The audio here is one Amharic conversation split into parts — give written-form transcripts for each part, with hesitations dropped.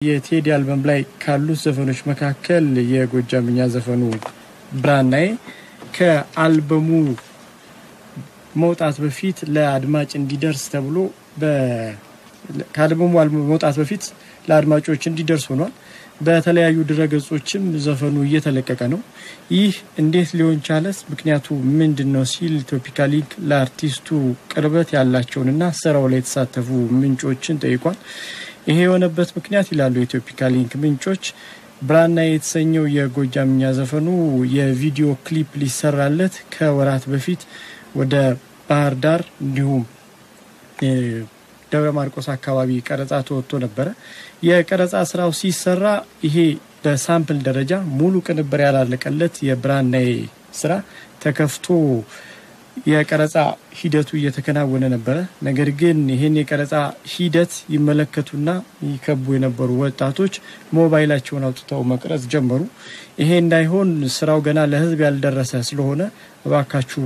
የቴዲ አልበም ላይ ካሉት ዘፈኖች መካከል የጎጃምኛ ዘፈኑ ብራናዬ ከአልበሙ መውጣት በፊት ለአድማጭ እንዲደርስ ተብሎ፣ ከአልበሙ መውጣት በፊት ለአድማጮች እንዲደርስ ሆኗል። በተለያዩ ድረገጾችም ዘፈኑ እየተለቀቀ ነው። ይህ እንዴት ሊሆን ቻለስ? ምክንያቱ ምንድን ነው? ሲል ኢትዮፒካ ሊንክ ለአርቲስቱ ቅርበት ያላቸውንና ስራው ላይ የተሳተፉ ምንጮችን ጠይቋል። ይሄ የሆነበት ምክንያት ይላሉ የኢትዮፒካ ሊንክ ምንጮች፣ ብራና የተሰኘው የጎጃምኛ ዘፈኑ የቪዲዮ ክሊፕ ሊሰራለት ከወራት በፊት ወደ ባህር ዳር እንዲሁም ደብረ ማርቆስ አካባቢ ቀረጻ ተወጥቶ ነበረ። የቀረጻ ስራው ሲሰራ ይሄ በሳምፕል ደረጃ ሙሉ ቅንብር ያላለቀለት የብራናዬ ስራ ተከፍቶ የቀረጻ ሂደቱ እየተከናወነ ነበረ። ነገር ግን ይህን የቀረጻ ሂደት ይመለከቱና ይከቡ የነበሩ ወጣቶች ሞባይላቸውን አውጥተው መቅረጽ ጀመሩ። ይሄ እንዳይሆን ስራው ገና ለሕዝብ ያልደረሰ ስለሆነ እባካችሁ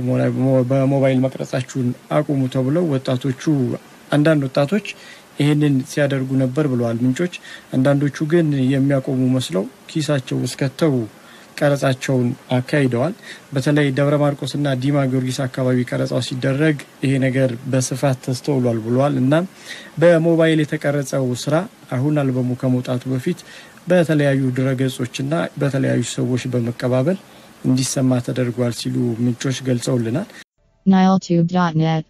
በሞባይል መቅረጻችሁን አቁሙ ተብለው ወጣቶቹ፣ አንዳንድ ወጣቶች ይህንን ሲያደርጉ ነበር ብለዋል ምንጮች። አንዳንዶቹ ግን የሚያቆሙ መስለው ኪሳቸው ውስጥ ከተው ቀረጻቸውን አካሂደዋል። በተለይ ደብረ ማርቆስና ዲማ ጊዮርጊስ አካባቢ ቀረጻው ሲደረግ ይሄ ነገር በስፋት ተስተውሏል ብለዋል። እና በሞባይል የተቀረጸው ስራ አሁን አልበሙ ከመውጣቱ በፊት በተለያዩ ድረገጾችና በተለያዩ ሰዎች በመቀባበል እንዲሰማ ተደርጓል ሲሉ ምንጮች ገልጸውልናል። NileTube.net